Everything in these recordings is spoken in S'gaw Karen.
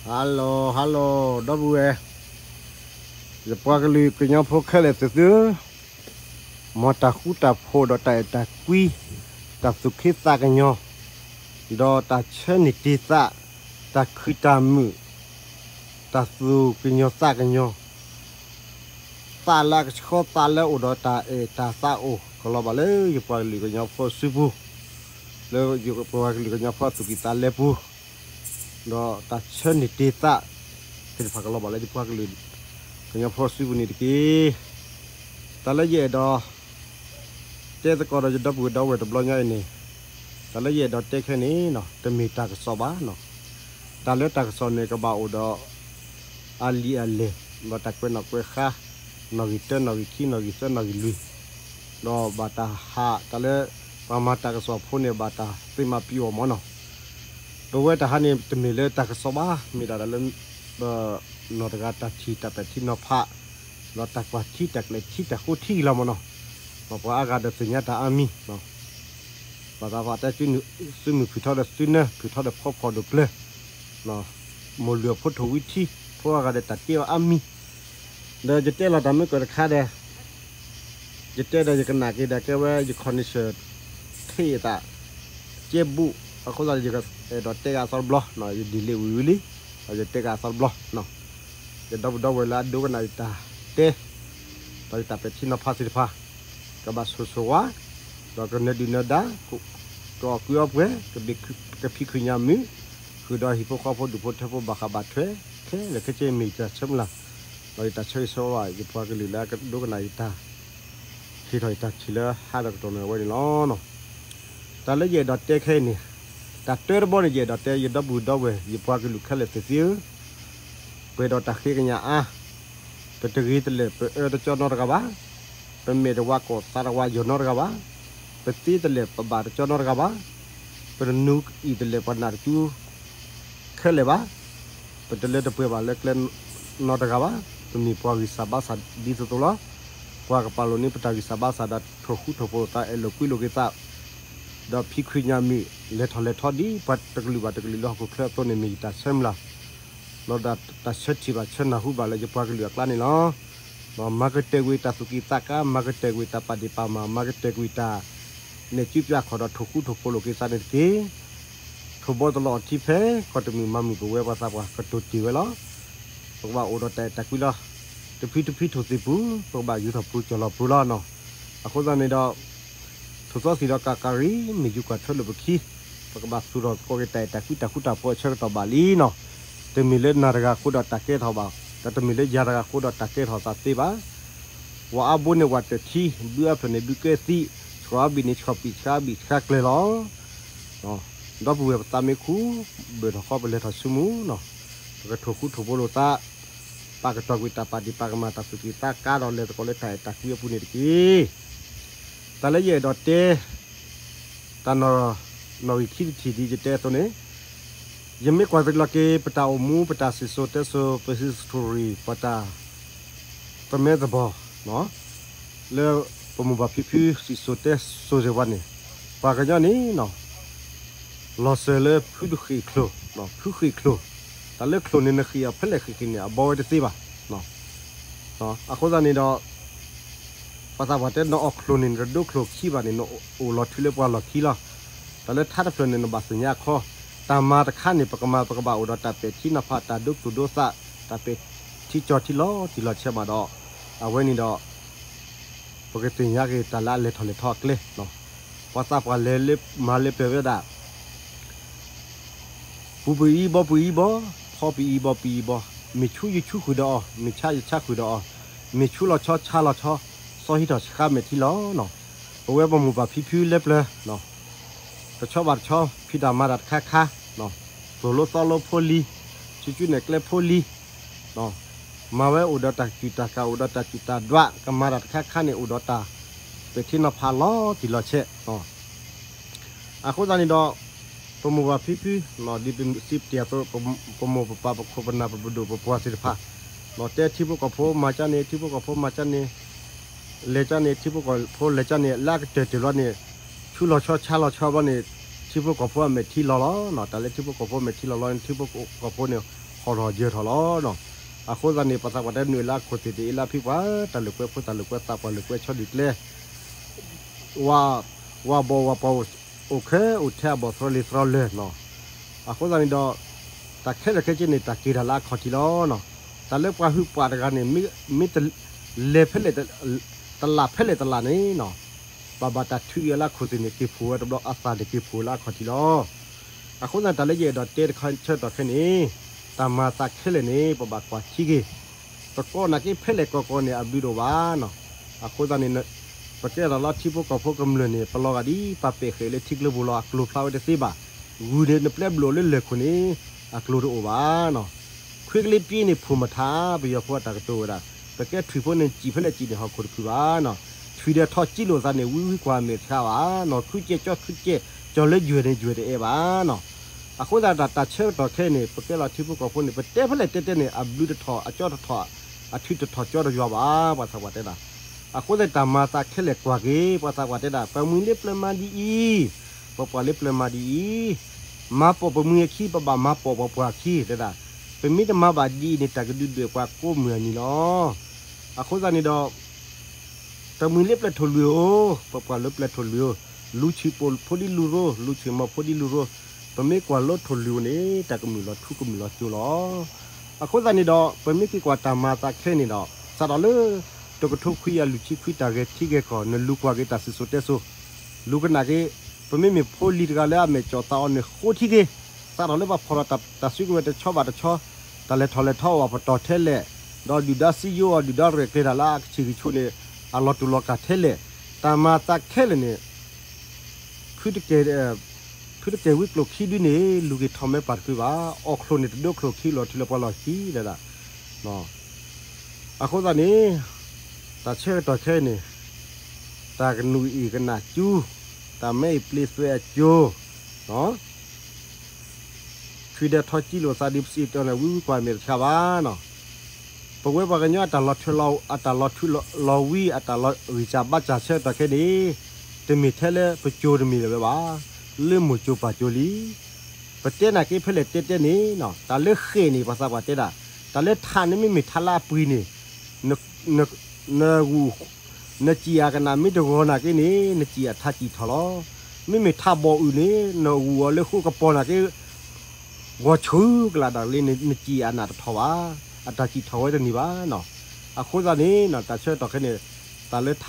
Hello hello ဒီပုၢ်ဝဲၢ်, ယပှၤကလုာ်ကညီဖိခဲလၢာ်သ့ၣ်သုဧၢ, မ်တၢ်ဃူတၢ်ဖိးဒီးတၢ်အဲၣ်တၢ်ကွံ, တၢ်သူၣ်က့သးကညီၤ, ဒီးတၢ်ဆၢန့ၢ်တ့ၢ်သး, တၢ်ခုၣ်တၢ်မုာ်, တၢ်သူၣ်ကညီၤသးကညီၤ သးလၢအကဆှီသးလၢအအိၣ်ဒီးတၢ်အဲၣ်တၢ်သးအိၣ် ကလီၤဘၣ်လၢယပှၤကလုာ်ကညီဖိအစုပူၤ, လၢယပှၤကလုာ်ကညီဖိအသူၣ်ကံၢ်သးလဲပူၤ, ဒီးတၢ်ဆၢန့ၢ်တ့ၢ်သးသ့ၣ်တဖၣ် ကလီၤဘၣ်လၢယပှၤကလုာ်ကညီဖိအစုပူၤန့ၣ်တက့ၢ်. တၢ်လၢယအဲၣ်ဒိး တဲသကိးဒီးယဒီပုၢ်ဝဲၢ်ဒီပုၢ်ဝဲၢ်တဘျီညါအံၤန့ၣ်, တၢ်လၢယအဲၣ်ဒိးတဲခဲအံၤန့ၣ် တမ့ၢ်တၢ်ကစီၣ်ဘၣ်. တၢ်လၢတၢ်ကစီၣ်န့ၣ် ကဘၣ်အိၣ်ဒီး အလံာ်အလဲၢ်, ဒီးတၢ်ကွဲးနီၣ်ကွဲးဃါ, နီၣ်ဂံၢ်တၢ နီၣ်ဂံၢ်ခံ နီၣ်ဂံၢ်သၢ နီၣ်ဂံၢ်လွံၢ်, ဒီးဘၣ်တၢ်ဟး တၢ်လၢ ပှၤမၤတၢ်ကစီၣ်ဖိန့ၣ် ဘၣ်တၢ်သ့မၤပံအီၤမၢ်နီၤ. ပဝဲတၢ်ဟးန့ၣ် တမ့ၢ်လၢတၢ်ကစီၣ်ဘၣ်, မ့ၢ်ဒၣ်တၢ်လၢ နီၢ်တဂၤတၢ်ထံၣ်တၢ်ပဲာ်ထံနီၤဖး, ဒီးတၢ်ကွၢ်ထံတၢ်ကျဲၤထံတၢ်ဃိထံလီၤမၢ်နီၤ. ပှၤအါဂၤဒီးသ့ၣ်ညါတၢ်အါမံၤ, ဘၣ်သးပှၤတဲ သုးမုၢ်ဖုၣ်ထီဒီးသုးနၢ, ဖုၣ်ထီဒီးဖီဖီၣ်ဒိၣ်ကျၢၤ, မိၢ်လုၢ်အဖိထိၣ်ဝံထံ, ဖိအါဂၤဒီးတၢ်တ့အီၤအါမံၤ, ဒီးယတဲလီၤတၢ်မ့ၢ်ကၢၢ်တခါဒီး ယတဲဒီးယကနၣ်က့ၤဒီးကဲဝဲယ connection ထံၣ်အသး ကဲဘူး, အဃိသတးဒီး ယအဲၣ်ဒိးတဲဂၤအသီတဘျီ, ယ delete ဝံၤဝံၤလံ, ဒီးယတဲဂၤအသီတဘျီ, ယဒီပုၢ်ဒီဝဲၢ်လၢအဒိကနၣ်ယတၢ်တဲ, ဒီးယတၢ်ပဲာ်ထံနီၤဖးသ့ၣ်တဖၣ်, ကဘၣ်ဆိၣ်ဂ့ၤဆိၣ်ဝါ, ဒီးကနၢၤဒုၣ်နၢၤဒါ, ကအီၣ်ကုအီပှဲၤ, ကဖံးခုၣ်ညၣ်မုာ်, ဃုာ်ဒီးဟံၣ်ဖိဃီဖိဒူၣ်ဖိထၢဖိဘၣ်ဃးဘၣ်ထွဲ, ခဲလၢာ်ခဲဆ့မ့ၢ်ယတၢ်ဆၢမုၢ်လၢ်, ဒီးယတၢ်ဆၢဂ့ၤဆၢဝါဘၣ် ယပှၤကလုာ်လၢအကဒိကနၣ်ယတၢ် ဟ့ၣ်ထီၣ်ယတၢ်ထံၣ်လၢဟါဒီးကတီၢ်န့ၣ်အဝဲန့ၣ်လီၤ. တၢ်လၢယအဲၣ်ဒိးတဲခဲအံၤန့ၣ်, တၢ်တၢတဘီန့ၣ် ယအဲၣ်ဒိးတဲ ယဒီပုၢ်ဒီဝဲၢ် ယပှၤကလုာ်ခဲလၢာ်သ့ၣ်သုဧၢ, ပှဲၤဒီးတၢ်ဃ့ကညးအါ, ပတဂ့ၤတလၢာ် ပအၢတကၠီနီတဂၤဘၣ်, ပမဲာ်တဝါကိၢ်သးတဝါယိာ်နီတဂၤဘၣ်, ပသ့တလၢာ်ပဘၣ်တကၠီနီတဂၤဘၣ်, ပတနူအံၣ်တလၢာ်ပနၢ်တကၠူ ခဲလၢာ်ဘၣ်, ပတလၢတပှဲၤဘၣ်လၢကျဲနီတဂၤဘၣ်, ပမ့ၢ်ပှၤဂံၢ်စၢ်ဘါစၢ်ဒ်သိးသိးလီၤ. ပှၤကပာ်လိာ်န့ၢ်ပတၢ်ဂံၢ်စၢ်ဘါစၢ်ဒီးထိၣ်ဃူထိၣ်ဖိးလိာ်သး အဲၣ်လိာ်ကွံလိာ်က့ၤသး, ဒီးဖံးခုၣ်ညၣ်မုာ် လဲၤထီၣ်လဲၤထီဒ်ပှၤတကလုာ်ဘၣ်တကလုာ်လၢဟီၣ်ခိၣ်ချၢအသိးန့ၣ် မ့ၢ်ယတၢ်ဆၢမုၢ်လၢ်, ဒီးတၢ်ဆၢထံၣ်ဘၣ်ဆၢနၢ်ဟူဘၣ်လၢယပှၤကလုာ်အကျါန့ၣ်လီၤ. မၤကတၢၢ်ကွံာ်တၢ်သူၣ်ကံၢ်သးကါ, မၤကတၢၢ်ကွံာ်တၢ်ပာ်ဒ့ၣ်ပာ်မၤ, မၤကတၢၢ်ကွံာ်တၢ် နဲၣ်စုပၠးခီၣ်ဒီးထိၣ်ဃူထိၣ်ဖိးလိာ်က့ၤသးန့ၣ်တက့ၢ်. ထိၣ်ဘီတလီၤအီၤထံဖဲ ကီၢ်တမုၢ်မၤမုၢ်ပဝဲပှၤသးပှၢ်ကတိၤတ့ၢ်ဝဲလီၤ. ပကဘၣ်အိၣ်ဒီးတၢ်အဲၣ်တၢ်ကွံလီၤ. တဖုတဖုထိၣ်သ့ၣ်ပူၤ ပကဘၣ်ယူၤထီၣ်ပူၤကၠီၣ်လီၤပူၤလီၤနီၤ. အဃိသတးန့ၣ်ဒီး ထိၣ်သီသံၣ်ဒီးကးကးရံၣ် မ့ၢ်ယူၤကွၢ်ထွဲလိာ်ပခံ, ပကဘၣ်သူၣ်ထီၣ်သကိးက့ၤတၢ်အဲၣ်တၢ်ကွံတၢ်ဃူတၢ်ဖိးအဆၢကတီၢ်ဘၣ်လံနီၤ. တမ့ၢ်လၢနၤတဂၤဃိဒီးတၢ်ကဲထီၣ်ဘၣ်, ဒီးတမ့ၢ်လၢယၤတဂၤဃိဒီးတၢ်ကဲထီၣ်သးသ့ဘၣ်. ဝၤအါဘိန့ၣ်ဝၤတၢၢ်ထံ, ဘုအါဖျၢၣ်န့ၣ်ဘုကဲသံ, ဆှီအါဘံၣ်န့ၣ်ဆှီပံာ်ဆှါဘံၣ်ဆှါကျဲၤလီၤ. ဒီပုၢ်ဝဲၢ်ပသးမ့ၢ်ခူ, ဘၢၣ်ထီၣ်ဃီပလဲၤထီၣ်ဆူမူနီၤ, ပကထိၣ်ဃူထိၣ်ဖိးလိာ်သး, ပာ်ကတီၤကွံာ်တၢ်ပာ်ဒ့ၣ်ပာ်ကမၣ် တၢ်သူၣ်ကံၢ်သးကါဒီးလဲၤသကိးလၢတၢ်အဲၣ်တၢ်ကွံအပူၤန့ၣ်တက့ၢ်. တၢ်လၢယအဲၣ်ဒိးတဲ တၢ်နီၣ်ဂံၢ်ခံတထံၣ်ဒ်ယတဲအသိးန့ၣ်, ယမ့ၢ်ကွၢ်တလီၤက့ၤ ပတၢ်အိၣ်မူ ပတၢ်စံၣ်စိၤတဲစိၤ ပ history ပတၢ် သမၢသဘီၣ် လၢပမိၢ်ပၢ်ဖံဖုစံၣ်စိၤတဲစိၤစ့ၢ်ကီးန့ၣ်, ပှၤကညီန့ၣ် လီၤစၢၤလၢဖုတဃ့ၢ်ချိၣ်, ဖုဃ့ၢ်ချိၣ်, တၢ်လၢချိၣ်န့ၣ် နဃ့ၢ်အီၤဖဲလဲၣ်ဃ့ၢ်ဃ့ၢ်န့ၣ် အဘီဝဲတသ့ဘၣ်. အဃိသတးန့ၣ်ဒီး ပှၤသးပှၢ်တဲ နအီၣ်ချိၣ်န့ၣ် နတဒိချိၣ်ခံဘၣ်န့ၣ် နအိၣ်လီၤထုးလၢပှၤလီၢ်ခံလီၤ. တၢ်လၢထါတဖျၢၣ်န့ၣ် နဘၣ်သ့ၣ်ညါအခီ, တၢ်မၤတခါန့ၣ် ပကမၤ ပကဘၣ်အိၣ်ဒီးတၢ်ပဲာ်ထံနီၤဖး တၢ်ဒိသူၣ်ဒိသး, တၢ်ပဲာ်ထံကၠီထံလီၤတံၢ်လီၤဆဲးဘၣ်ဒီး အဝဲန့ၣ်ဒီး ပကသ့ၣ်ညါက့ၤတၢ်လၢအလဲၤထီၣ်လဲၤထီအကျဲ, ပှၤသးပှၢ်လဲၤလၢမၤလၢပှဲၤဝဲဒၣ် ပူၤပအံၤဘီပူၤအံၤဘီ, ဖီပအံၤဘီပအံၤဘီ, မ့ၢ်ဆူယဆူဃုာ်ဒီးအီၤ, မ့ၢ်ဆါယဆါဃုာ်ဒီးအီၤ, မ့ၢ်ဆူလီၤဆီဆါလီၤဆီ, စီၤဟံးထီၣ်ဆှါမဲာ်ထံလီၤ. ပဝဲပမိၢ်ပၢ်ဖံဖုလၢပျၢၤ တဆီဘၣ်တဆီ ဖံးတၢ်မၤတၢ်တခါခါ, သိၣ်လိသီလိဖိလံ, ဆူကၠူနဲၣ်ကျဲဖိလံ, မၤဝဲအိၣ်ဒီးတၢ်ကူၣ်တၢ်ကၤ အိၣ်ဒီးတၢ်ကူၣ်တၢ်ဒွး, ကမၤတၢ်တခါခါန့ၣ် အိၣ်ဒီးတၢ်ပဲာ်ထံနီၤဖးလီၤတံၢ်လီၤဆဲး. အဃိသတးန့ၣ်ဒီး ပမိၢ်ပၢ်ဖံဖု ဒ်ပစံးတ့ၢ်အသိး ပမိၢ်ပပၢ်ပခိၣ်ပနၢ်ပပဒိၣ်ပပှၢ်သ့ၣ်တဖၣ် တဲထံဖိကီၢ်ဖိမၤကၠါန့ၣ် ထံဖိကီၢ်ဖိမၤကၠါန့ၣ် လဲၤကၠါန့ၣ် ထံဖိကီၢ်ဖိလဲၤကၠါန့ၣ် လၢအကတၢၢ်တၢၢ်လီၤန့ၣ် ဆူလီၤဆီဆါလီၤဆီဘျီန့ၣ် ထံဖိကီၢ်ဖိအမဲာ်ထံလီၤလီၤ. တၢ်လၢထံဖိကီၢ်ဖိအမဲာ်ထံလီၤလီၤန့ၣ် ထံဖိကီၢ်ဖိန့ၣ် ဟီၣ်ထီၣ်ယၢၤထီၣ်လီၤ. အဃိသတးန့ၣ် ပှၤသးပှၢ်တဲနုာ်လၢအခိၣ်သ့ၣ်တအ့ၣ်လၢဖံပှၤ တၢ်လိာ်ကွဲဖိတၢ်လိာ်ကွဲသးပှၢ်လိာ်ကွဲဆီဒုၣ်ကျဲ ဝၤ ဝၤဘီၣ်ဝၤပှၢ်အိၣ်ခဲအိၣ်ထဲအဘီၣ်သရီလံၤသရီလၢာ်နီၤ. အဃိသတးန့ၣ်ဒီး တၢ်ခဲလၢာ်ခဲဆ့န့ၣ် တၢ်က့ၤတၢ်လၢအခီၣ်ထံးလီၤနီၤ. တၢ်လၢပှၤဟုၣ်ပှၢ်တဂၤန့ၣ် မ့ၢ် မ့ၢ်တလဲၤဖဲလဲၣ် တလၢ်ဖဲလဲၣ်တလၢ်န့ၣ်နီၤ ဘၣ်ဘၣ်တၢ်ထုးအီၤလၢအခိၣ်သ့ၣ်န့ၣ် က့ၤဖှိၣ်ဝဲတဘျီ အသးန့ၣ်က့ၤဖှိၣ်လၢအခီၣ်ထံးလီၤ. အဃိသတး တၢ်လၢယအဲၣ်ဒိးတဲတခါဆၢကတီၢ်ခဲအံၤန့ၣ် တၢ်မၤသးခဲလၢာ်န့ၣ် ပဘၣ်ကွၢ်ထံက့ၤ ပကိးနာ်က့ဖဲလဲၣ်ကီကီန့ၣ် အဘျုးတအိၣ်ဘၣ်နီၤ. အဃိသတးန့ၣ် ပကဲထီၣ်လၢထံဖိကီၢ်ဖိကမျၢၢ်န့ၣ် ပလီၤဂာ်ဒ် ပပာ်ဃဲးလၢထံကျိပူၤလီၤ အကျိၤဖျါဝဲတသ့ဘၣ်. ဂုၢ်န့ၣ်နပျဲဘျီၣ်လၢလၢၢ်ခိၣ်န့ၣ် အကျိၤတအိၣ်ဘၣ်နီၤ. ခွံကလ့ပ့န့ၣ် ဖှိၣ်မထါ ပယီၤဖိအတၢ်ကတိၤဝဲဒၣ် ပကဲထွံၣ်ဖိန့ၣ် နစံၣ်ဖဲလဲၣ်စံၣ်န့ၣ် ဟီၣ်ခိၣ်တဖုၣ်ဘၣ်နီၤ. ထွံၣ်ဒီးထီၣ်ကံလိာ်သးန့ၣ် ဝံဝံကွၢ်မဲာ်တဆှးဘၣ်နီၤ. ခုကဲကၠီခုကဲ ကၠီလၢယွဲၢ်န့ၣ် ယွဲၢ်တအဲၣ်ဘၣ်နီၤ. အဃိသတး တၢ်ဆၢကတီၢ်ခဲအံၤန့ၣ် ပကဲလီၤထံဖိကီၢ်ဖိန့ၣ် ပတဲဖဲလဲၣ်တဲတဲန့ၣ် အဘျုးတထီၣ် အကၠီတထီၣ် အထုးတထီၣ်ကၠီတယွၤဘၣ် ပှၤသးပှၢ်တဲဒၣ်. အဃိသတး တၢ်မၤသးခဲလၢာ်ကွၢ်က့ၤ ပှၤသးပှၢ်တဲဒၣ် ပမှံၤလၢပျၢၤမၤဒ်အံၤ ပပှၢ်လၢပျၢၤမၤဒ်အံၤ မၤပိာ်ပမှံၤအခံ ပဘၣ်မၤပိာ်ပပှၢ်အခံ တဲဒၣ်. ပမ့ၢ်တမၤဘၣ်ဒ်အံၤန့ၣ် တၢ်ကဒုးဒွဲၣ်ပှၤကိးမုၢ်အနံၤလီၤ. အဃိသတးန့ၣ်ဒီး ပမှံၤလၢပျၢၤထိၣ်လွံၢ်ဧိၤ, ပပှၢ်လၢပျၢၤထိၣ်လွံၢ်ဧိၤ, လူၤဆံးပိာ်ဖိဒ်လူၤရိ, လူၤဆံးမီၤဖိဒ်လူၤရိ, ပမ့ၢ်ကွၢ်လၢထိၣ်လွံၢ်ဧိၤန့ၣ် တၢ်ကမုာ်လီၤထူကမုာ်လီၤကၠိလီၤ. အဃိသတးန့ၣ်ဒီး ပမ့ၢ်က့ၤကွၢ်တၢ်မၤသးခဲန့ၣ်ဒီး စးထီၣ်လၢ တကထိခွံကယၤလွံၢ်ဆံခွံ တၢ်ဂဲၤထံဂဲၤကီၢ် နလူၤကွၢ်က့ၤတၢ်စံၣ်စိၤတဲစိၤ လူၤကနၣ်က့ၤ ပမ့မ့ၢ်ဖိလံၤတဂၤလၢအမဲာ်ကၠီၣ်သးအီၤန့ၣ် ဃိထံက့ၤ, စးထီၣ်လၢပှၤဖီၣ်ထီၣ်တၢ်စုကဝဲၤတဆီဘၣ်တဆီ, တၢ်လဲၤထီၣ်လဲၤထီအီၣ်ပတီၢ်ထဲလဲၣ်, ဒီးဒုၣ်ဒါစံယိအီၤ ဒုၣ်ဒါရဲၣ်ကျဲၤတၢ်လၢအကဆံးကဆိးန့ၣ် အလီၤတူာ်လီၤကာ်ထဲလဲၣ်, တၢ်မၤသးခဲလၢာ်န့ၣ် ဖုတကဲၤဝံကျိၣ်ခံဒုန့ၣ် လူၤက့ၤထီၣ်မဲပၢ်တဖုဘၣ်, အီၣ်ချိၣ်န့ၣ် တဒိချိၣ်ခံလီၤထူလၢပှၤလီၢ်ခံဒၣ်ဒၣ်. အဃိသတးန့ၣ် တၢ်ဆၢကတီၢ်ခဲအံၤန့ၣ် တၢ်ကနူးအ့ၣ်ကနၣ်ကၠူ, တၢ်မဲအံၤပျ့သွဲအကၠိ, ထွံၣ်ဒီးထီၣ်ကံလိာ်သးဒ်ပစံးတၢ်န့ၣ် ဝံဝံကွၢ်မဲာ်တဆှးဘၣ်နီၤ. ပဝဲပှၤကညီအတၢ်လီၤထွဲလီၤ အတၢ်လီၤထွဲလီၤဝံ အတၢ်လီၤဂံၢ်စၢ်ဘါစၢ်ဆၢကတီၢ်ခဲအံၤန့ၣ် တမ့ၢ်ထဲလၢပကၠိတမ့ၢ်လၢၤဝဲဘၣ်, လၢမိၢ်ကၠိပၢ်ကၠိလံ. ပတဲနာ်က့ဖဲလဲၣ်တဲတဲန့ၣ် တၢ်လၢဃဲၣ်န့ၣ် ပှၤသးပှၢ်တဲဒၣ်, တၢ်လၢထးန့ၣ်မ့မ့ၢ်ထးလၢအပှ့ၤန့ၣ် န နဂူၢ် နစံၣ်အကနၣ်မ့ၢ်တဂီၤနာ်က့န့ၣ် နစံၣ်အထးစံၣ်ထီၣ်လီၤ. မ့မ့ၢ်ထးဘီၣ်အုၣ်န့ၣ် နဂူၢ်အီၤလၢဃိကပီၤနာ်က့ ဂီၤဆူကလာ်ဒၣ်လံ နစံၣ်အနၢ်တထီၣ်ဘၣ်, အတၢ်စံၣ်ထီၣ်ဝဲတန့ၢ်ဘၣ်နီၤ. အဃိသတးန့ၣ် တၢ်ဆၢကတီၢ်ခဲန့ၣ် တၢ်လၢထ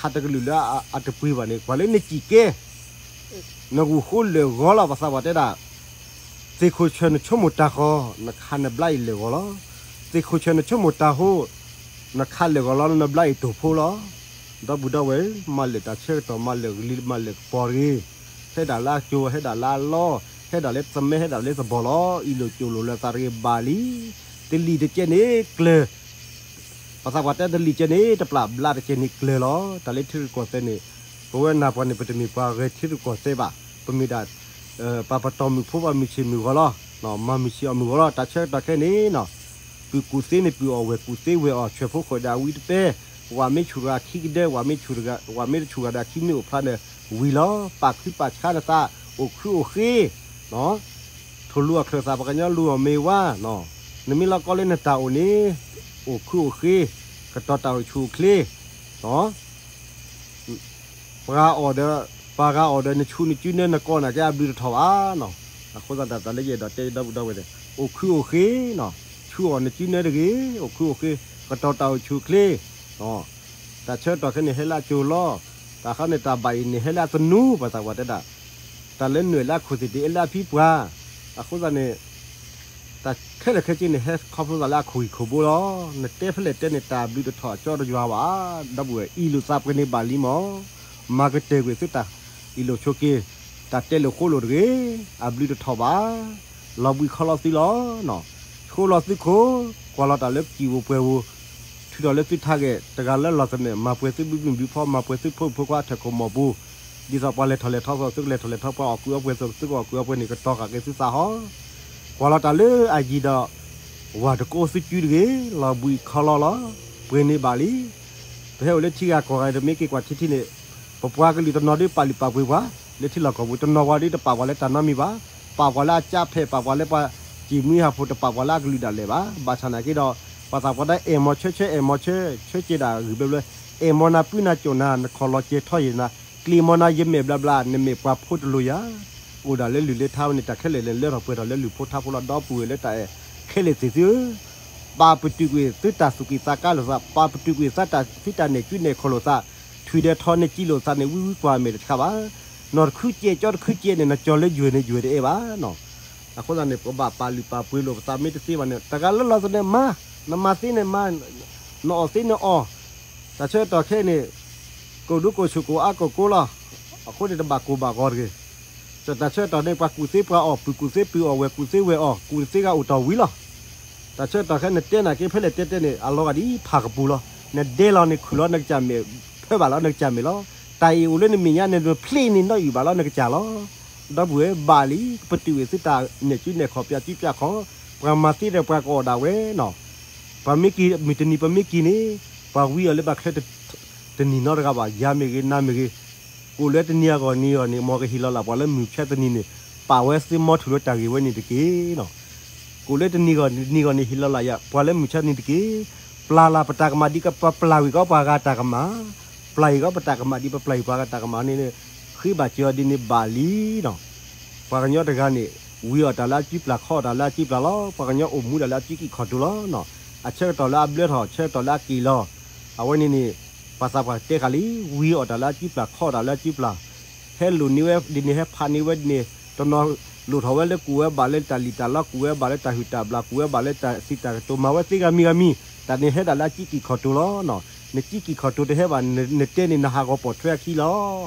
းတကလုာ်လၢအတပှ့ၤဘၣ်န့ၣ် ကွၢ်လၢနစံၣ်ကဲ နဂူၢ်ဃိလၢာ်ဂီၤလီၤ ပှၤသးပှၢ်တဲဒၣ်, သ့ၣ်ခိၣ်ဆၢၣ်နဆိကမိၣ်တၢ်ဃီ, နခးနဘျါအံၤလၢာ်ဂီၤလီၤ. သ့ၣ်ခိၣ်ဆၢၣ်နဆိကမိၣ်တၢ်ဃီ, နခးလၢာ်ဂီၤလီၤ နဘျါအံၤတိာ်ဖိလီၤ. ဒီပုၢ်ဒီဝဲၢ်, မၤလၢာ်တၢ်ဆၢကတီၢ် မၤလၢာ်ကလံၤ မၤလၢာ်ကပီၤတဂ့ၤ. ဟဲဒၣ်လၢအကၠိ ဟဲဒၣ်လၢအလီၢ်, ဟဲဒၣ်လၢသမၢ ဟဲဒၣ်လၢသဘီၣ်လီၤ. အံၤလိာ်ကၠိလိာ်လၢသးတဂ့ၤဘၣ်လံ. တလံၤတကဲန့ၣ်ကျၢၤ ပှၤသးပှၢ်တဲတလံၤကဲန့ၣ် တပျၢ်ဘျါတကဲန့ၣ်ကျၢၤလီၤ. တၢ်လၢထံရူၢ်ကီၢ်သဲးန့ၣ် ပဝဲနၢ်ပှၤန့ၣ် ပတမ့ၢ်ပှၤဂဲၤထံရူၢ်ကီၢ်သဲးဘၣ်. ပမ့ၢ်ဒၣ် ပှၤပတီၢ်မုၢ်ဖိ ပှၤမုၢ်ဆ့ၣ်မုၢ်ဂီၤလီၤ. မၤမုၢ်ဆ့ၣ်အီၣ်မုၢ်ဂီၤလီၤ. တၢ်ဆၢကတီၢ်ခဲအံၤန့ၣ် ပုၢ်ကူၣ်သ့န့ၣ် ပုၢ်အီၣ်ဝဲၢ်ကူၣ်သ့ဝဲၢ်အီၣ် ဆွဲၣ်ဖိဃီၣ်ဒၣ်ဝံတပဲ, ဝဲမ့ၢ်ဆူၣ်တဂၤခံကဒၢ, ဝဲမ့ၢ်ဆူၣ်တဂၤ ဝဲမ့ၢ်တဆူၣ်တဂၤဒၣ်ခံမ့ၢ်အိၣ်ဖျါန့ၣ် ဝံၤလီၤ. ပာ်ခုပာ်ဆါနသး အိၣ်ခုအိၣ်ဃ့ ထိၣ်လူၤအီၣ်ချၢၣ်သး ပှၤကညီလူၤအီၣ်မ့ၤဝါ, နမ့ၢ်လီၤကီလၢနတၢ်အိၣ်န့ၣ် အိၣ်ခုအိၣ်ဃ့, ကတီၤတၢ်အိၣ်ဆူၣ်အိၣ်ချ့, ပှၤအီၣ်ဒီး ပှၤဂၤအီၣ်ဒီး နဆူၣ်နစုနၢ နကိးနာ်က့အဘျုးတထီၣ်ဘၣ်နီၤ. အဃိသတး တၢ်လၢယအဲၣ်ဒိးတဲဒီပုၢ်ဒီဝဲၢ်န့ၣ် အိၣ်ခုအိၣ်ဃ့နီၤ, ဆူၣ်အီၣ်နစုနၢတဂ့ၤ, အိၣ်ခုအိၣ်ဃ့, ကတီၤတၢ်အိၣ်ဆူၣ်အိၣ်ချ့, တၢ်ဆၢကတီၢ်ခဲအံၤန့ၣ် ဟဲလၢအကၠိလီၤ. တၢ်ဃီန့ၣ် တၢ်ဘၣ်အံၤန့ၣ် ဟဲလၢအသနူ ပှၤသးပှၢ်တဲဒၣ်, တၢ်လၢနွဲၣ်လၢအခိၣ်သ့ၣ်တအဲၣ်လၢအဖံပှၢ်. အဃိသတးန့ၣ် တၢ်ခဲလၢာ်ခဲဆ့န့ၣ် ဟဲခီဖျိသးလၢအခိၣ်ဂံၢ်ခိၣ်ဘိလီၤ. နတဲဖဲလဲၣ်တဲန့ၣ် တၢ်ဘျုးတထီၣ်ကၠီတယွၤဘၣ်, ဒီပုၢ်ဝဲၢ် အံၤလိာ်သးပှဲၤန့ၣ်ဘၣ်လံမး, မၤကတၢၢ်ကွံာ်သုတၢ်အံၤလိာ်ဆိးက့, တၢ်တဲလိာ်ဃိလိာ်တဂ့ၤ, အဘျုးတထီၣ်ဘၣ်. လီၤဘှံးခီလီၤသုလီၤ. ဆိလီၤသုခိၣ်, ကွၢ်လီၤတၢ်လၢကံၣ်ဧိၤပှဲၤဧိၤ, ထုးထီၣ်လၢသုထးဂဲာ်, တဂၤလၢလီၢ်သနၢၣ် မၤပှဲၤသုဘုဘုၣ်ဘုဖီ, မၤပှဲၤသုဖိမုၣ်ဖိခွါထၢၣ်ခိၣ်မီၢ်ပူၤ, ဒ်သိးပှၤလဲၤထီၣ်လဲၤထီသီ သုကလဲၤထီၣ်လဲၤထီ, ပှၤအီၣ်ကုၢ်အီပှဲၤသီ သုကအီၣ်ကုၢ်အီပှဲၤန့ၣ် ကတီၤဃာ်က့ၤသုသးဟီ. ကွၢ်လီၤတၢ်လၢအယံၤဒီး ဝၤတကိးသုကုတဂ့ၤ, လီၤဘှံးခီလီၤလီၤ, ပှဲၤန့ၣ်ဘၣ်လံ. ပဟဲအိၣ်လၢထံဂၤကီၢ်ဂၤ တမ့ၢ်က့ၤကွၢ်ထံထံန့ၣ်, ပပှၤကလုာ်တနီၤဒ်ပာ်လုၢ်ပာ်ပှ့ၤပှၤ, လၢထံလီၢ်ကီၢ်ပူၤ တနီၤဝဲဒ်တပာ်ပှၤလၢတၢ်နီတမံၤဘၣ်, ပာ်ပှၤလၢအကၠါဖဲး, ပာ်ပှၤလၢပှၤ ကံၢ်မွံဟးဖိတပာ်ပှၤလၢအကလုာ်ဒၣ်လဲာ်ဘၣ်. ဘၣ်ဆၣ်နာ်က့ဒီး ပှၤသးပှၢ်တဲ အဲၣ်မီၤဆၢဆၢ အဲၣ်မီၤဆၢ ဆၢကဲဒၣ်ဂ့ၢ်ဘျဲဘျဲ, အဲၣ်မီၤနၤပုၢ်နၤကၠိၣ်နၤ နခီၣ်လီၤကဲထီၣ်ယဲၢ်နၤ, ကျံၢ်မီၤနၤယမဲာ်ဘျးဘျး နမ့ၢ်ပှၤဖိတလိၤယၤ, အိၣ်ဒၣ်လၢလုၢ်လၢထါဝဲန့ၣ် တၢ်ခဲလၢာ်လဲၤလၢထီၣ်ပှဲၤထီၣ်လၢလုၢ်ဖိထါဖိလီၤ. ဒီပုၢ်ဝဲၢ်လၢတၢ်အဲၣ်ခဲလၢာ်သ့ၣ်သုဧၢ, ပာ်ပတုာ်ကွံာ်သုတၢ်သူၣ်ကံၢ်သးကါလိာ်သး, ပာ်ပတုာ်ကွံာ်သုတၢ် သုတၢ်နဲၣ်ကူနဲၣ်ခီၣ်လိာ်သး, ထွံၣ်ဒီးထီန့ၣ်ကံလိာ်သးန့ၣ် ဝံဝံကွၢ်မဲာ်တဆှးဘၣ်. နီၢ်တခုကဲး ကၠီတခုကဲးန့ၣ် နကၠီၤလၢယွဲၢ်န့ၣ် ယွဲၢ်တအဲၣ်ဘၣ်နီၤ. အဃိသတးန့ၣ် ပဘၣ်ပာ်လုၢ်ပာ်ပှ့ၤလိာ်ပသး မ့ၢ်တသ့ဘၣ်န့ၣ် တဂၤလၢလီၤသနၢၣ်မၤ, နမၤသ့န့ၣ်မၤ, နအီၣ်သ့န့ၣ်အီၣ်, တၢ်ဆၢကတီၢ်ခဲအံၤန့ၣ် ကိၣ်ဒူကိၣ်ဆူၣ်ကိၣ်အါကိၣ်ကိလီၤ. အဃိန့ၣ် တဘၣ်ကိၢ်ဘၣ်ဂီၤတဂ့ၤ. တၢ်ဆၢကတီၢ်န့ၣ် ပှၤကူၣ်သ့ပှၤအီၣ်, ပုၢ်ကူၣ်သ့ပုၢ်အီၣ်, ဝဲၢ်ကူၣ်သ့ဝဲၢ်အီၣ်, ကူၣ်သ့ဂၤအိၣ်တီၢ်ဝံၤလီၤ. တၢ်ဆၢကတီၢ်ခဲအံၤ နတဲနာ်က့ ဖဲလဲၣ်တဲတဲန့ၣ် အလီၤဂာ်ဒ်ဖးကပူၤလီၤ. နဒဲလီၤန့ၣ် ခုၣ်လီၤနကစၢ်မဲာ်, ဖၢဘၣ်လီၤနကစၢ်မဲာ်လီၤ. တၢ်အံၤအိၣ်လၢနမဲာ်ညါန့ၣ် နဖျ့န့ၣ်နီၣ်အုၣ်ဘၣ်လီၤနကစၢ်လီၤ. ဒီပုၢ်ဝဲၢ်ဘၣ်လံ, ပတုာ်ဝဲသုတၢ်နဲၣ်ကူနဲၣ်ခီၣ် ပျၢ်ကူပျၢ်ခီၣ်, ပှၤမၤသ့ဒီးပှၤကအီၣ်ဒၣ်ဝဲနီၤ. ပှၤမ့ၢ်က့ၤ မုၢ်တနံၤပမ့ၢ်က့ၤန့ၣ် ပှၤဝံအီၤလၢဘၣ်ချၢ တနံၤနီတဂၤဘၣ်, ယၤမ့ၢ်ဂ့ၤ နၤမ့ၢ်ဂ့ၤ, ကိၣ်လၢတနံၤအဂီၢ်နံၤအဂီၢ်န့ၣ် မ်ကဟ့ၣ်လီၤလၢ်ပှၤလၢမုၢ်ဆါတနံၤန့ၣ် ပာ်ဝဲသ့ၣ်မီထူၣ်လၢတၢ်ဂ့ၢ်ဝဲန့ၣ်တက့ၢ်နီၤ. ကိၣ်လၢတနံၤအဂီၢ်နံၤအဂီၢ်န့ၣ် ဟ့ၣ်လီၤလၢ်ယၤ ပှၤလၢမုၢ်ဆါတနံၤတက့ၢ်. ပျၢ်လၢ်ပတၢ်ကမၣ်ဒ်ပပျၢ်ကွံာ်ကီးပှၤဂၤတၢ်ကမၣ်, ပျၢ်ကွံာ်ကီးပတၢ်ကမၣ်ဒ်ပပျၢ်ကွံာ်ပှၤဂၤတၢ်ကမၣ်န့ၣ် ဃ့ဘၣ်စၢၤအီၤဒ်န့ၣ်ဘၣ်လံနီၤ. ပှၤကညီတဂၤန့ၣ် ဝံအီၣ်တၢ်လၢအစုပျၢ် ခီအီၣ်တၢ်လၢအစုပျၢ်လီၤ. ပှၤကညီအိၣ်မူဒၣ်လၢအစုကံၢ်ခီၣ်တိၤလီၤနီၤ. အဆၢကတီၢ်လၢအဘျၢထီၣ် ဆၢကတီၢ်လၢအက့ၤလီၤ, အဝဲန့ၣ်န့ၣ် ပှၤသးပှၢ်တဲဃာ်လံ, ဝံအီၣ်တၢ်လၢအစုပျၢ် ခီအီၣ်တၢ်လၢအစုပျၢ်, ဟဲလိာ်န့ၢ်ဝဲဒ်န့ၣ် ဟဲဖးန့ၢ်ဝဲဒ်န့ၣ်, တနီၤလိၣ်ထီၣ်ဝဲလၢကူၣ်ဝဲဘၣ်လၢတၢ်လံၣ်တၢ်လီ ကူၣ်ဝဲဘၣ်လၢတၢ်ဟုၣ်တၢ်ဘျၣ် ကူၣ်ဝဲဘၣ်လၢတၢ်စံးတၢ်ကတိၤ မၤဝဲသ့ဂၤမံၤဂၤမံၤ, တၢ်န့ၣ်ဟဲဒၣ်လၢအစုကံၢ်ခီၣ်တိၤလီၤနီၤ. နစုကံၢ်ခီၣ်တိၤတဟဲဘၣ်, နတဲန့ၣ် နဟးဂီၤပိာ်ထွဲအခံလီၤ.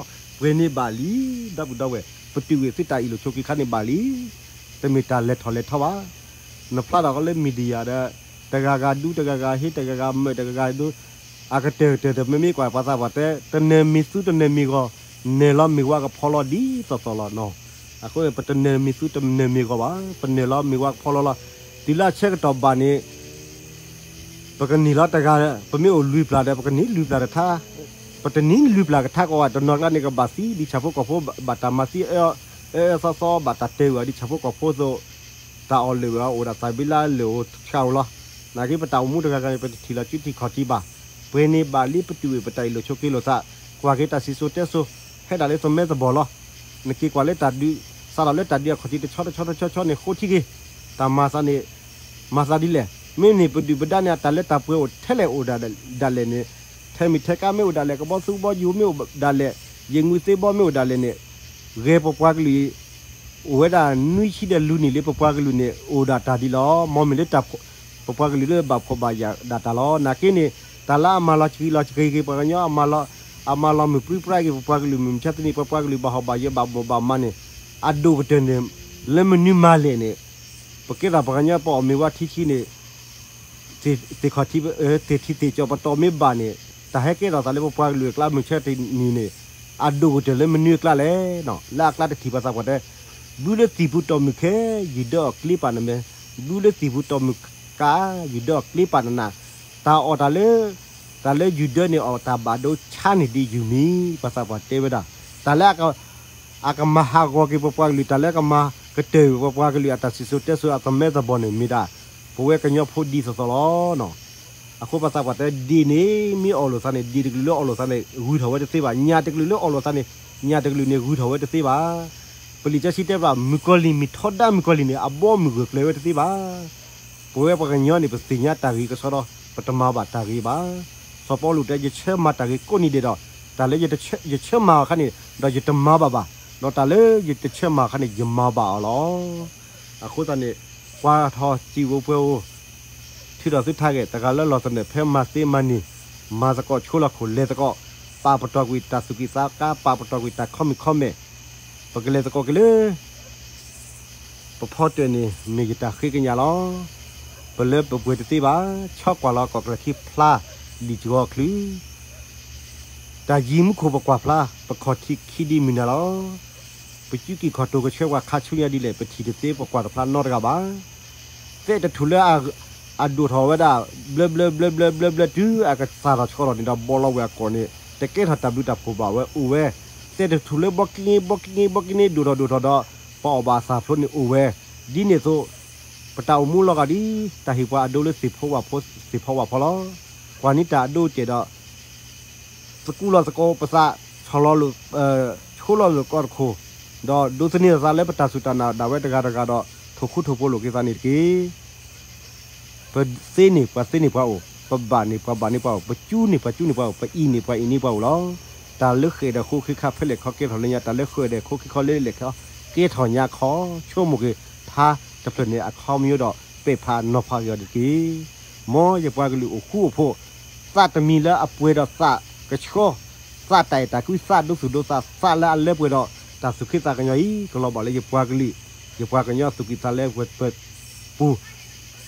ပှဲၤန့ၣ်ဘၣ်လံ, ဒီပုၢ်ဒီဝဲၢ် ပတုာ်ဝဲသုတၢ်အ့ၣ်လိာ်ဆိးက့ခါန့ၣ်ဘၣ်လံ. တမ့ၢ်တၢ်လဲၤထီၣ်လဲၤထီဘၣ်. နဖျါထီၣ်ကီးလၢ media ဒီး တဂၤဂၤဒူ တဂၤဂၤဟ့ တဂၤဂၤမၢ တဂၤဂၤဒူ, အကတၢၢ်ကတၢၢ်တမ့မ့ၢ်ကွၢ် ပှၤသးပှၢ်တဲ တနၢၤမ့ၢ်သူတနၢၤမ့ၢ်ဂီၤ, နၢၤလီၤမ့ၢ်ဝါကဖီလီၤဒ်သိးသိးလီၤနီၤ. အဃိန့ၣ် ပတနၢၤမ့ၢ်သူတနၢၤမ့ၢ်ဂီၤဘၣ်, ပနၢၤလီၤမ့ၢ်ဝါကဖီလီၤလီၤ. တုၤလၢအဆၢကတီၢ်ဘၣ်န့ၣ် ပကနံၤလီၤတဂၤ, ပမ့ၢ်အိၣ်လွံၢ်ပျၢ်ဒီး ပကနံၤလွံၢ်ပျၢ်တထါ, ပတနံၤလွံၢ်ပျၢ်ကထါကီးဘၣ်, တနီၤကျါန့ၣ် ကဘၣ်သံဒ်ဆၣ်ဖိကီၢ်ဖိ ဘၣ်တၢ်မၤသံအၢအၢသီသီ ဘၣ်တၢ်တဲဝဲဒ်ဆၣ်ဖိကီၢ်ဖိအသိး, တၢ်အီၣ်လၢာ်ဝဲအအိၣ်ဒၣ်သးဘံလါလၢာ်အိၣ်ဆၣ်အိၣ်လီၤ. နာ်က့ပတၢ်အိၣ်မူတဂၤဂၤန့ၣ် ပတထံၣ်လီၤစုထံၣ်ခီၣ်ထံးဘၣ်. ပှဲၤန့ၣ်ဘၣ်လံ ပတုာ်ဝဲပတၢ်အ့ၣ်လိာ်ဆိးက့လိာ်သး, ကွၢ်က့ၤတၢ်စံၣ်စိၤတဲစိၤ ဟဲဒၣ်လၢသမၢသဘီၣ်လီၤ. နက့ၤကွၢ်လၢတၢ်ဒုး, စးထီၣ်လၢတၢ်ဒုးအခီၣ်ထံးတဆီတဆီတဆီဆီန့ၣ် ဃိထံက့ၤ, တၢ်မၤသးန့ၣ် မၤသးဒ်လဲၣ်. မ့မ့ၢ်ပဒုၣ်ပဒါန့ၣ် အတၢ်လၢတၢ်ပှဲၤအိၣ်ထဲလဲၣ်အိၣ်ဒၣ်လဲၣ်န့ၣ်, ထဲမံၤထဲကါမ့ၢ်အိၣ်ဒၣ်လဲၣ်, ကဘီသူဘီယူၤမ့ၢ်အိၣ်ဒၣ်လဲၣ်, ယံာ်ငုာ်သ့ဘီမ့ၢ်အိၣ်ဒၣ်လဲၣ်န့ၣ်, ဂဲၤပပှၤကလုာ် အိၣ်ဝဲဒၣ်နွံဆံဒီးလွံၢ်နံၣ်လၢပပှၤကလုာ်န့ၣ် အိၣ်ဒၣ်တၢ်ဒ်လီၤ. မ်မ့ၢ်လၢ ပပှၤကလုာ်လၢဘၣ်ဖှီၣ်ဘၣ်ယာ်ဒၣ်တၢ်လီၤ. နာ်က့န့ၣ် တၢ်လၢအမၤလီၤဆှံလီၤဆှံက့ၤပှၤကညီ, အမၤလီၤမုၢ်ပြံပြါက့ၤပပှၤကလုာ်, မုၢ်မဆါတနံၤ ပပှၤကလုာ်ဘၣ်ဟီၣ်ဘၣ်ယၢၤ ဘၣ်မိၢ်ဘၣ်မးန့ၣ်, အဒိၣ်ကတၢၢ်န့ၣ် လၢမနုၤမၤလဲၣ်န့ၣ်, ပကဲထီၣ်ပှၤကညီ ပအီၣ်မ့ၤဝါထံဆှံန့ၣ် သ့ၣ်ခီၣ်ထံး, သ့ၣ်ထံသ့ၣ်ကီၢ်ပတီၢ်မ့ၢ်ဘၣ်န့ၣ်, တၢ်ဟဲကဲထီၣ်သးလၢပပှၤကလုာ်အကျါ မုၢ်ဆါတနံၤန့ၣ်, အဒိၣ်ကတၢၢ်လၢမနုၤအကျါလဲၣ်. လၢအကျါတထံၣ်ပှၤသးပှၢ်တဲ, ဘုလၢသံၣ်ပူၤတီၢ်မုၢ်ခဲ, ယုၢ်ဒၢအီၣ်ကျ့ပာ်နမဲာ်, ဘုလၢသံၣ်ပူၤတီၢ်မုၢ်ကါ, ယုၢ်ဒၢအီၣ်ကျ့ပာ်နနၢ်, တၢ်အီၣ်တၢ်လၢ, တၢ်လၢယုၢ်ဒၢန့ၣ် အီၣ်တၢ်ဘၣ်ဒိဆါန့ၢ်ဒံးယုၢ်မံၤ, ပှၤသးပှၢ်တဲဝဲဒၣ်, တၢ်လၢ အကမၤဟးဂီၤက့ၤပပှၤကလုာ် တၢ်လၢကမၤကတၢၢ်ပပှၤကလုာ်အတၢ်စံၣ်စိၤတဲစိၤအသမၢသဘီၣ်န့ၣ် မ့ၢ်ဒၣ် ပဝဲကညီဖိဒ်သိးသိးလီၤ. အဃိပှၤသးပှၢ်တဲ ဒ့ၣ်န့ၣ် မ့ၢ်အီၣ်လိာ်သးန့ၣ် ဒ့ၣ်တကလုာ်လၢအီၣ်လိာ်သးန့ၣ် ဂုၤထီၣ်ဝဲတသ့ဘၣ်, ညၣ်တကလုာ်လၢအီၣ်လိာ်သးန့ၣ် ညၣ်တကလုာ်န့ၣ် ဂုၤထီၣ်ဝဲတသ့ဘၣ်. ပလံာ်စီဆှံတဲဘၣ် မုၣ်ကီၤလံၢ်မ့ၢ်ထီဒါမုၣ်ကီၤလံၢ်န့ၣ် အဘီအမုၢ်ဂၢၢ်ကျၢၤဝဲတသ့ဘၣ်. ပဝဲပှၤကညီန့ၣ် ပသ့ၣ်ညါတၢ်ဂ့ၤကစီဒီး ပတမၤဘၣ်တၢ်ဂ့ၤဘၣ်. စီၤပီလူးတဲ ယဆၢမၤတၢ်ဂ့ၤကိးနံၤဒဲးဒီး တၢ်လၢယဆၢမၤအီၤအခါန့ၣ် ဒီးယတမၤဘၣ်ဘၣ်, ဒီးတၢ်လၢယတဆၢမၤအခါန့ၣ် ယမၤဘၣ်အီၤလီၤ. အဃိသတးန့ၣ် ကွၢ်ထီၣ်စံးဝဲပှဲၤဧိၤ, ထုးထီၣ်သုထးဂဲာ် တဂၤလၢလီၢ်သနၢၣ် ဖဲမၤသ့မၤန့ၢ်, မၤသကိးဆိလီၢ်ခိၣ်လဲၤသကိး, ပာ်ပတီၢ်ကွံာ်တၢ်သူၣ်ကံၢ်သးကါ, ပာ်ပတီၢ်ကွံာ်တၢ်ခီမုၣ်ခီမဲာ်, ပကလဲၤသကိးက့ၤလၢ ပဖီတၢၣ်န့ၣ် မ့ၢ်ယတၢ်ဃ့ကညးလီၤ. ပလၢပပှဲၤတသ့ဘၣ်, ဆီကွၢ်လီၤကီၢ်ကျၢၢ်ခံဖျါ ဒံၣ်စှီၤချုး, တၢ်ယံၤမူခိၣ်ပကွၢ်ဖျါ, ပခီၣ်ထံးခံဒ်မုၢ်နၤလီၤ. ပစုကံၢ်ခီၣ်တိၤကဆှၢပှၤခါဆူညါဒ်လဲၣ် ပထံၣ်တသ့ ပကွၢ်တဖျါနီတဂၤဘၣ်. သဲးတထူၣ်လၢအဒိၣ်ထီၣ်ဝဲဒၣ် ဘျၢဘျၢဘျၢဘျၢဘျၢဘျၢ တုၤအကစၢ်ထီၣ်ဆှီထီၣ်န့ၣ်ဒီး ဘီလီၤဝဲအကီၢ်န့ၣ် တကဲထီၣ်တၢ်ဘျုးတၢ်ဖှိၣ်ဘၣ်ဝဲအိၣ်ဝဲ. သဲးတထူၣ်လၢဘီကံန့ဘီကံန့ဘီကံန့ ဒိၣ်ထီၣ်ဒိၣ်ထီၣ်ဒီး ပအီၣ်ဘၣ်အသၣ်ဖျိန့ၣ်အိၣ်ဝဲ. ဒ်န့ၣ်အသိး ပတၢ်အိၣ်မူလီၤဂာ်ဒ် တၢ်ဟ့ၣ်ပှၤအဒိလၢသ့ၣ်ဖီဝၣ်ဖီ, သ့ၣ်ဖီဝၣ်ဖီလီၤ. ကွၢ်န့ၢ်တၢ်အဒိအတဲာ်ဒီး သကူးလီၤသကိးပသး, ဆီၣ်လီၤလိာ်, ဆိလီၤလိာ်ကိးတခိၣ်, ဒီးဒိးသန့ၤသးလၢပတၢ်စူၢ်တၢ်နာ်ဒၣ်ဝဲတဂၤတဂၤဒီး ထိၣ်ဃူထိၣ်ဖိးလိာ်က့ၤသးန့ၣ်တက့ၢ်. ပသ့န့ၢ်ပှၤသ့န့ၢ်ပှၤအိၣ်, ပဘၣ်န့ၢ်ပှၤဘၣ်န့ၢ်ပှၤအိၣ်, ပကူန့ၢ်ပှၤကူန့ၢ်ပှၤအိၣ်, ပအံၤန့ၢ်ပှၤအံၤန့ၢ်ပှၤအိၣ်လီၤ. တၢ်လၢဃဲၣ်ဒီးဃိခံခါဖဲလဲၣ်ခီကဲထီၣ်လၢညါ, တၢ်လၢဃဲၣ်ဒီးဃိခံခီလၢလဲၣ်ခီကဲထီၣ်ညါခီ, ဆိကမိၣ်က့ၤဖးတဖျၢၣ်န့ၣ် အခီပညီဒီး ပဲာ်ဖးနီၤဖးက့ၤအီၤတက့ၢ်. မ်ယပှၤကလုာ်အိၣ်ဃူအိၣ်ဖိး, သးတမံၤလၢအပှဲၤဒီးသးကဆှီ, သးတၢ်အဲၣ်တၢ်ကွံ, သးဒိသူၣ်ဒိသး, သးလၢအလၢပှဲၤဒီး တၢ်သူၣ်က့သးကညီအံၤ ကလီၤဘၣ်လၢယပှၤကလုာ်, ယပှၤကညီသူၣ်က့သးလဲပှဲၤပူၤ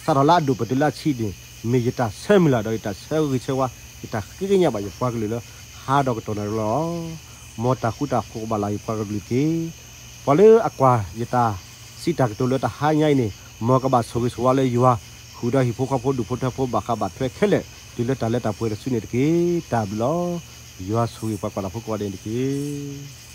စးထီၣ်လၢအဒိၣ်ပတုာ်လၢအဆံးန့ၣ် မ့ၢ်ယတၢ်ဆၢမုၢ်လၢ်ဒီး ယတၢ်ဆၢဂ့ၤဆၢဝါ, ယတၢ်ဃ့ကညးဘၣ်ယပှၤကလုာ်လၢ ဟါဒီးကတီၢ်နၣ်ရံၣ်လီၤ. မ်တၢ်ဃူတၢ်ဖိးကဘၣ်လၢ်ယပှၤကလုာ်တက့ၢ်. ပှၤလၢအကွၢ်ယတၢ်စံးတၢ်ကတိၤလၢတဟါညါအံၤန့ၣ် မ်ကဘၣ်ဆိၣ်ဂ့ၤဆိၣ်ဝါလၢယွၤ, ဃုာ်ဒီးဟံၣ်ဖိဃီဖိဒူၣ်ဖိထၢဖိဘၣ်ဃးဘၣ်ထွဲခဲလၢာ် တုၤလၢတၢ်လၢတၢ်ပှဲၤတစုန့ၣ်တက့ၢ်. တၢ်ဘျုးလီၤ. ယွၤဆိၣ်ဂ့ၤပှၤကွၢ်တၢ်ဖိကိးဂၤဒဲးန့ၣ်တက့ၢ်.